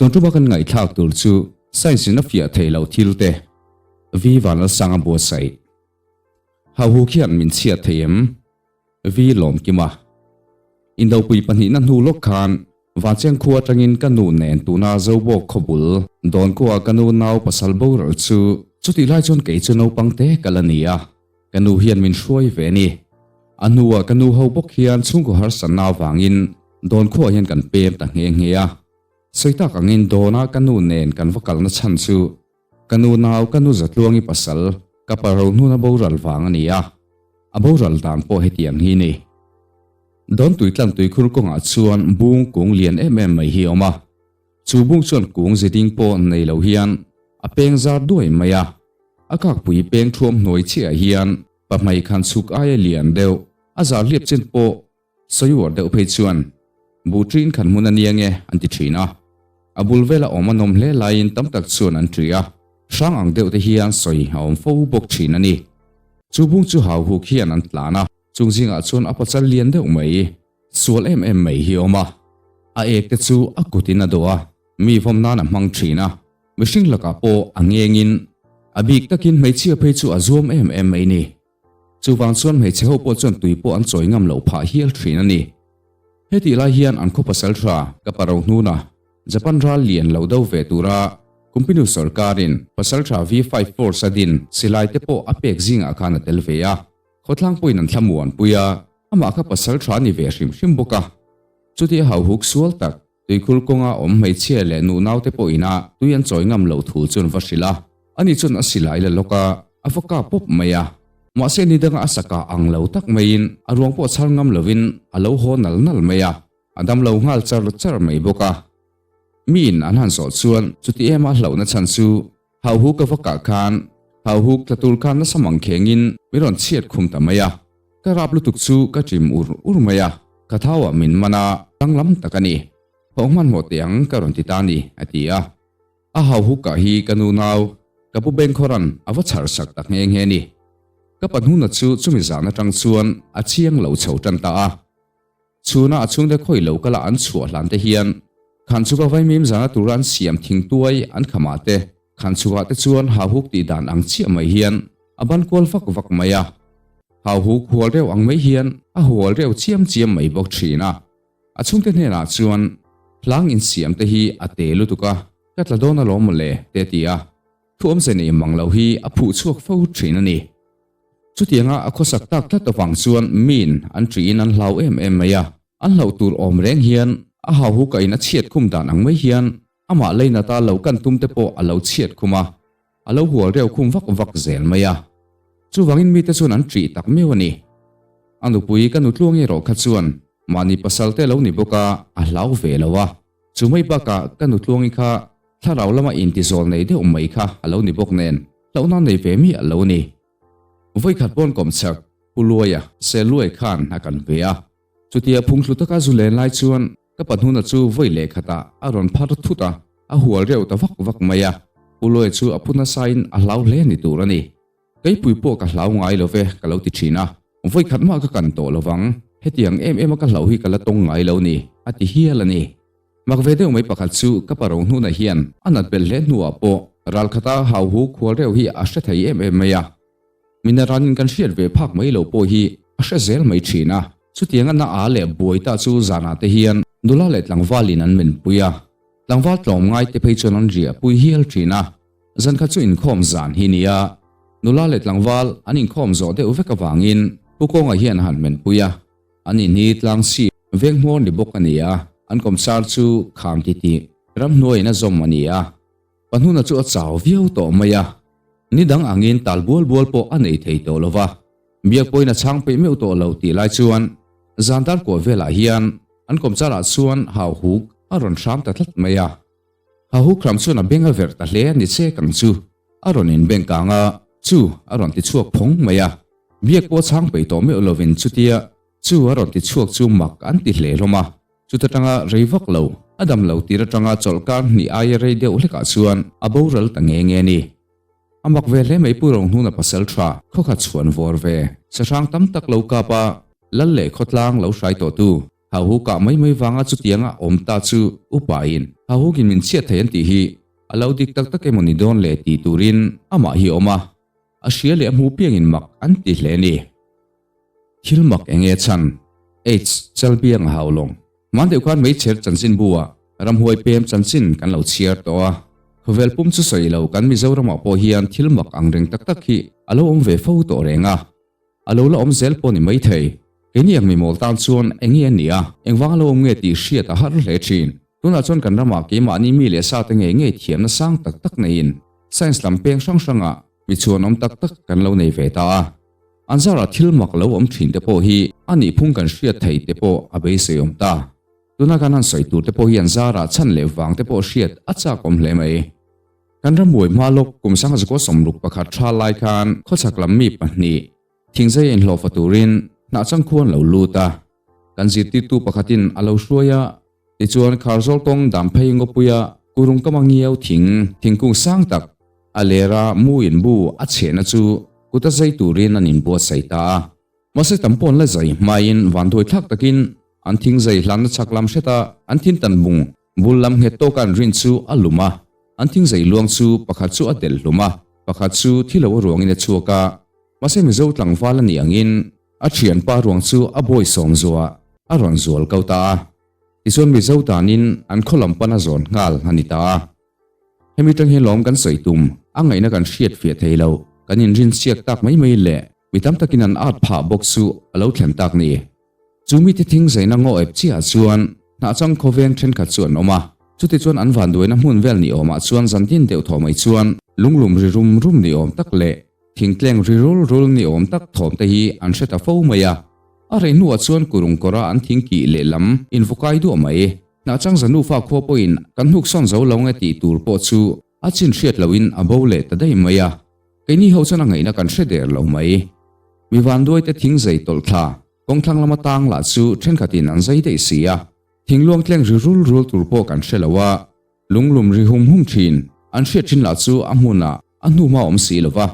Tun tuma kan ngaihthlak tur chu Science in a fiah theih loh thil te V Vanlalsanga buatsaih. Hauhu khian min chhiat thei em? V Lawmkima. Indopui pahnihna hnu lawk khan Vancheng khua atangin ka nu nen tuna Zobawk khawbul Dawnkuaa ka nu nau pasal boral chu chutih lai chuan kei chu naupang te ka la ni a, ka nu hian min hruai ve a ni. A hnuah ka nu ho bawk hian chhungkaw harsatna avangin Dawnkhuaah hian kan pem ta nghe nghe a. Sawi tak angin Dawna ka nu nen kan va kalna chhan chu Ka nu nau, ka nu Zatluangi pasal, ka pa Rohnuna boral vang a ni a, a boral dan pawh hetiang hi ni. Dawntui tlantui khur kawngah chuan bung kung lian em em mai hi a awm a, chu bung chuan kung ziding pawh nei lo hian a peng zar duai mai a, a kakpui peng thuam hnuai chiah hian pahmai khan chhuk aia lian deuh, a zar hliap chin pawh Sawiuar deuh phei chuan buh ṭiin khan hmun a nia nge an ti ṭhin a. A bul vela awm a nawm hle laiin tam tak chuan an ṭi a, hrang ang deuh te hian sawi a awm fo bawk ṭhin a ni. Chu bung chu hau huk hian an tlan a, chung zingah chuan a pachal lian deuh mai, sual em em mai hi a awm a. A ek te chu a kutin a dawh a, mi vawm nan a hmang ṭhin a, mihring lakah pawh a ngengin a bik takin hmeichhia phei chu a zuam em em mai ni. Chuvang chuan hmeichhe ho pawh chuan tui pawh an chawi ngam loh phah hial thin a ni. Hetih lai hian an khaw pasal tha ka pa Rohnuna, Japan ral lian lo do ve tura Kumpinu sawrkarin pasal tha V5 Force a din silai te pawh a pek zingah khan a tel ve a. Khawthlang pawhin an thlamuan pui a, amah kha pasal tha a ni ve hrim hrim bawk a. Chutia hauhuk sual tak Tuikhur kawnga awm hmeichhia leh nu naute pawh ina tui an chawi ngam loh thu chuan va hrilh a, ani chuan a silai la lawk a, a va kap pawp mai a. Mahse ni danga a sa kah ang lo tak maiin a ruang pawh chhar ngam lovin a lo haw nal nal mai a, a dam lo nghal char char mai bawk a. Miin an han zawh chuan chuti ema hlauhna chhan chu Hauhu ka va kah khan Hauhuk tla tur khan nasa mang khengin min rawn chhiat khum ta mai a, ka rap lutuk chu ka ṭim ur ur mai a, ka thauah min man a, danglam tak a ni. Thawh hmanhmawh teh ang ka rawn ti ta a ni, a ti a. A Hauhukah hi ka nu nau, ka pu Bengkhawra'n a va chhar sak ta nghe nghe a ni. Ka pa hnuna chu chumi zan aṭang chuan a chiang lo chho ṭan ta a. Chhuna a chhungte khawi lo kala an chhuah hlan te hian Khanchhuka vaimim zana tura an siam thingtuai an khamah te Khanchhukah te chuan hauhuk tih dan ang chiah mai hian a ban kual vak vak mai a, hauhuk hual reuh ang mai hian a hual reuh chiam chiam mai bawk thin a. A chhungte hnenah chuan hlang insiam te hi a te lutuk a, ka tla dawn alawm mawle te a ti a, thu awmze nei mang lo hi a phuh chhuak fo thin a ni. Chutianga a khawsak tak tlat avang chuan miin an ṭihin an hlau em em mai a, an hlauh tur awm reng hian a hauhuk a in a chhiat khum dan ang mai hian amah leinata lo kan tum te pawh a lo chhiat khum a, a lo hual reuh khum vak vak zel mai a. Chuvangin mite chuan an ṭih tak meuh a ni. A nupui ka nutluang erawh kha chuan mahni pasal te lo ni bawk a, a hlau ve lo a. Chu mai bakah ka nutluangi kha thlarau lama intizawl nei deuh mai kha a lo ni bawk nen, Hlauhna nei ve miah lo a ni. Vawikhat pawn kawmchhak Pu Luaia, Sel Luai khan a kan ve a. Chutia phungthlu taka zu len lai chuan ka pahnuna chu vawi leh khatah a rawn phar thut a, a hual reuh ta vak vak mai a. Pu Luaia chu a phu nasain a hlau hle ni tur a ni. Keipui pawh ka hlau ngai lo ve ka lo ti thin a, vawikhat mah ka kan tawh lovang, hetiang em em a ka hlauh hi ka la tawng ngai lo ni, a ti hial a ni. Mak ve deuh mai pakhat chu ka pa Rohnuna hian a nat belh hle hnuah pawh ralkhata hauhu khual reuh hi a hre thei em em mai a. Mina ranin kan hriat ve phak mai lo pawh hi a hre zel mai thin a. Chutianga na a leh buai ta chu zanah te hian nula leh tlangvalin an menpui a. Tlangval tlawmngai te phei chuan an riah pui hial thin a. Zan khat chu inkhawm zan hi nia, nula leh tlangval an inkhawm zawh deuh vek avangin Pu Kawnga hian a han menpui a. An in hi tlang sip veng hmawr ni bawk a ni a, an kawmsar chu kham ti tih ramhnuaiin a zawm a ni a. Pahnuna chu a chau viau tawh mai a, ni dang angin tal bual bual pawh a nei thei tawh lo va, biak pawhin a chhang peih meuh tawh lo tih lai chuan zan dar kuah velah hian an kawmsarah chuan hauhuk a rawn hram ta tlat mai a. Hauhuk hram chuan a beng a verh ta hle a ni che kang chu a rawn inbeng kang a, chu a rawn ti chhuak phawng mai a. Biak pawh chhang peih tawh meuh lovin chutia chu a rawn ti chhuak chu mak an ti hle hlawm a. Chuta tanga rei vak lo, a dam lo tir atanga chawlhkar hnih aia rei deuh hlekah chuan a boral ta nge nge a ni. A mak ve hle mai Pu Rohnuna pasal tha khawkhat chhuan vawr ve, sahrang tam tak lo kap a, lal leh khawtlang lo hrai tawhtu, Hauhu kah mai mai vanga chutianga awm ta chu upain Hauhukin min chhiat thei an tih hi a lo dik tak tak emaw ni dawn le tih turin amah hi a awm a, a hria leh a hmuh piangin mak an ti hle a ni. Thil mak eng nge chhan? Aids chalbiang a hau lawng. Hman deuh khan meichher chanchinbu ah ramhuai pem chanchin kan lo chhiar tawh a, khawvel pum chu sawi lo kan Mizoramah pawh hian thil mak ang reng tak tak hi a lo awm ve fo tawh reng a. A lo la awm zel pawh ni maithei. Keini ang mimawl tan chuan eng nge a nih a, engvang a lo awm nge tih hriat a har hle thin. Tunah chuan kan ramah keimahni mi leh sa te ngei ngei thiamna sang tak tak neiin science lam peng hrang hrangah mi chhuanawm tak tak kan lo nei ve ta a. An zarah thil mak lo awm thin te pawh hi a nihphung kan hriat thei te pawh a beisei awm ta. Tuna kan han sawi tur te pawh hi an zarah chhan leh vang te pawh hriat a chak awm hle mai. Kan rambuai hma lawk kum sangha 61 tha lai khan khawchhak lam mi pahnih thingzai a inhlawhfa turin hnahchang khu an lo lut a. Kan zirtirtu pakhatin a lo hruai a, tichuan Kharzawl kawng Damphei ngawpuia kurung kama ngiau thing thingkung sang tak a lera mu in bu a chhehna chu kut a zai turin an inbuatsaih ta a. Mahse tam pawh an la zai hmain vanduai thlak takin an thingzai hlanna chhak lam hreta an thintan bung Bul lam nghet tawka an rin chu a lum a, an thingzei luang chu pakhat chu a delh hlum a, pakhat chu thi lo a ruangin a chhuak a. Mahse Mizo tlangval a nih angin a thianpa ruang chu a bawi sawm zuah a rawn zual ko ta a. Tichuan Mizo tanin an khaw lam pan a zawn nghal a ni ta a. Hemi tang hian lawm kan sawi tum, a ngaihna kan hriat fiah thei lo, kan inrin chhiak tak mai mai leh mi tam takin an at phah bawk chu a lo thlen tak ni. Chu mite thing zaina ngaw ep chiah chuan hnahchang khawveng thenkhat chu an awm a, chuti chuan an vanduaina hmun vel ni awmah chuan zantin deuh thaw mai chuan lunglum ri rum rum ni awm tak leh thingtleng ri rul rul ni awm tak thawm te hi an hre ta fo mai a. A rei hnuah chuan kurung kawra an thing kih lehlam invukai duah mai. Hnahchang za nufa khua pawhin kan hnuk sawn zo lo nge tih tur pawh chu a chin hriat lohin a bo leh ta daih mai a. Keini ho chuan a ngaihna kan hre der lo mai. Mi vanduaite thing zei tawlh thla. Kawngthlang lama tang lah chu thenkhatin an zai daih si a, thingluang tleng ri rul rul tur pawh kan hre lo a, lunglum ri hum hum thin an hriat thin lah chu a hmunah a hnuhma awm si lo va.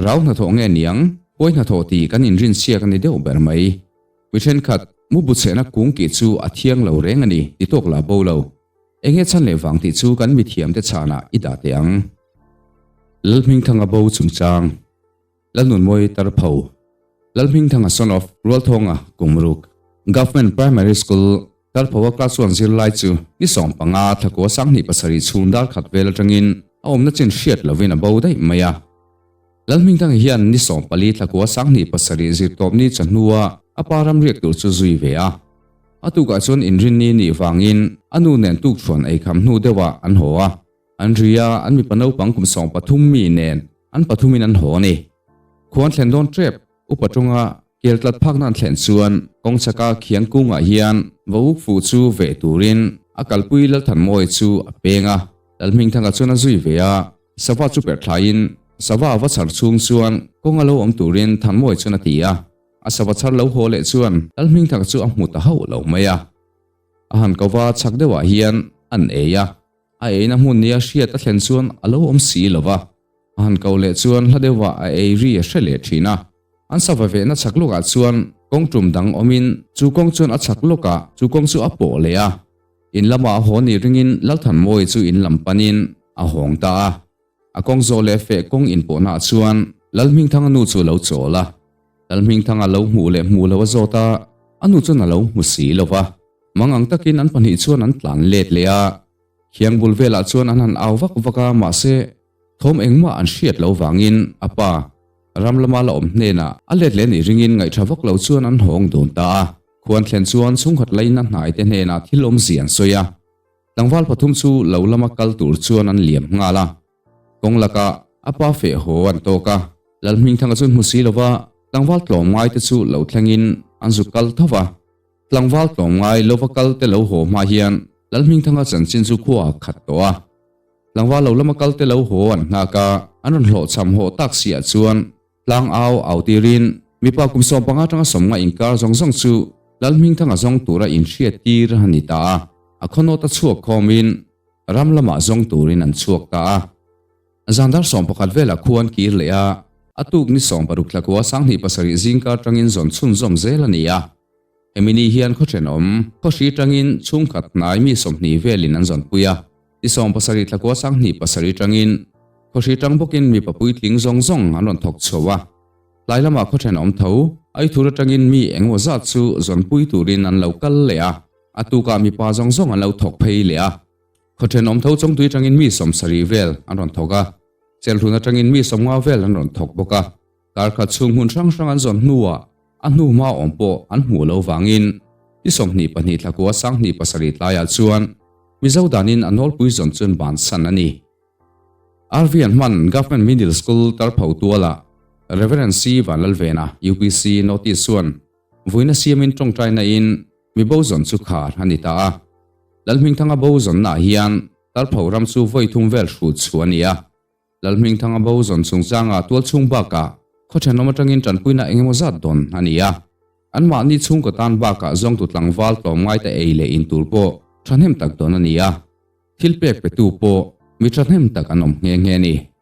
Rau hnathawh nge niang, huai hnathawh tih kan inrin chhiak a ni deuh ber mai. Mi thenkhat, mu bu chhehna kung kih chu a thiang lo reng a ni ti tawk lah bo lo. Enge chhan leh vang tih chu kan mithiamte chhanah i dah teh ang. Lalhmingthanga bo chungchang. Lalnunmawi Tarpho, Lalhmingthanga son of Rualthawnga Kumruk, Government Primary School, Tarpho-a class one zirlai chu ni 15 thlakua 27 chhung dar khat vel atangin a awmna chin hriat lovin a bo daih mai a. Lalhmingthanga hian ni 14 thlakua 27 zirtawpni chawhnua a pa ram riak tur chu zui ve a. A tukah chuan inrinni nih vangin a nu nen tukṭhuan eikham hnu deuhah an haw a. An ri a, an mipa naupang kum 13 mi nen an pathumin an haw a ni. Khuan thlen dawn tep, upa tawnga kel tlat phakna an thlen chuan kawng chaka khiang kungah hian vauk fuh chu veh turin a kalpui Lalthanmawia chu a peng a, Lalhmingthanga chuan a zui ve a, sava chu perh thlaiin sava a va chhar chhung chuan kawng a lo awm turin Thanmawia chuan a ti a, a sava chhar lo haw leh chuan Lalhmingthanga chu a hmu ta hauh lo mai a. A han ko va chhak deuhah hian an ei a. A eina hmun nia hriat a thlen chuan a lo awm si lo va, a han ko leh chuan hla deuhah a ei ri a hre leh thin a. An sava vehna chhak lawkah chuan kawng tum dang awmin chu kawng chuan a chhak lawkah chu kawng chu a pawh leh a. In lamah a haw ni ringin Lalthanmawii chu in lam panin a hawng ta a. A kawng zawh leh feh kawng inpawhnaah chuan Lalhmingthanga nu chu a lo chawl a. Lalhmingthanga lo hmuh leh hmuh lo a zawt a, a nu chuan a lo hmu si lo va. Mang ang takin an pahnih chuan an tlan let leh a. Khiang bul velah chuan an han au vak vak a, mahse, thawm engmah an hriat lo vangin a pa, ram lama la awm hnenah a let leh nih ringin ngaihṭha vak lo chuan an hawng dun ta a. Khuan thlen chuan chhungkhat laina hnaite hnenah thil awmzia an sawi a. Tlangval pathum chu lo lama kal tur chuan an liam nghal a. Kawng lakah a pa feh haw an tawk a, Lalhmingthanga chu hmu si lova tlangval tlawmngai te chu lo thlengin an zuk kal tho va. Tlangval tlawmngai lova kal te lo haw hma hian Lalhmingthanga chanchin chu khua a khat tawh a. Tlangval lo lama kal te lo haw an nghak a, an rawn hlawhchham haw tak siah chuan Tlang au au tirin mipa kum 15 atanga 50 inkar zawng zawng chu Lalhmingthanga zawng tura inhriat tir a ni ta a, a khawnawt a chhuak khawmin ram lamah zawng turin an chhuak ta a. Zandar 11 velah khu an kir leh a, a tuk ni 60 thlakua 27 zingkar tangin zawn chhunzawm zel a ni a. Hemi ni hian khaw thenawm, khaw hri tangin chhungkhat hnai mi 20 velin an zawnpui a. Ni 17 thlakua 27 tangin khawhri tang bawkin mipa puitling zawng zawng an rawn thawk chho a. Tlai lamah khaw thenawm tho Aithur atangin mi engemaw zat chu zawnpui turin an lo kal leh a, a tukah mipa zawng zawng an lo thawk phei leh a. Khaw thenawm tho Chawngtui atangin mi 70 vel an rawn thawk a, Chelhrun atangin mi 50 vel an rawn thawk bawk a. Karkhat chhung hmun hrang hrang an zawn hnuah a hnu hma awm pawh an hmuh lo vangin ni 22 thlakua 27 tlaiah chuan Mizo danin a nawlpui zawn chuan bansan a ni. RV an hman Government Middle School Tarpho tualah Rev. C Vanlalvena, UPC, notice chuan vuina siamin tawngtaina in mi bo zawn chu khar a ni ta a. Lalhmingthanga bo zawnnaah hian Tarpho ram chu vawi thum vel hrut chhuah a ni a. Lalhmingthanga bo zawn chungchanga tualchhung bakah khaw thenawm atangin tanpuina eng emaw zat dawn a ni a. Anmahni chhungkaw tan bakah zawngtu tlangval tlawmngaite ei leh in tur pawh thahnem tak dawn a ni a. Thil pek petu pawh mi thahnem tak an awm nghe nghe a ni.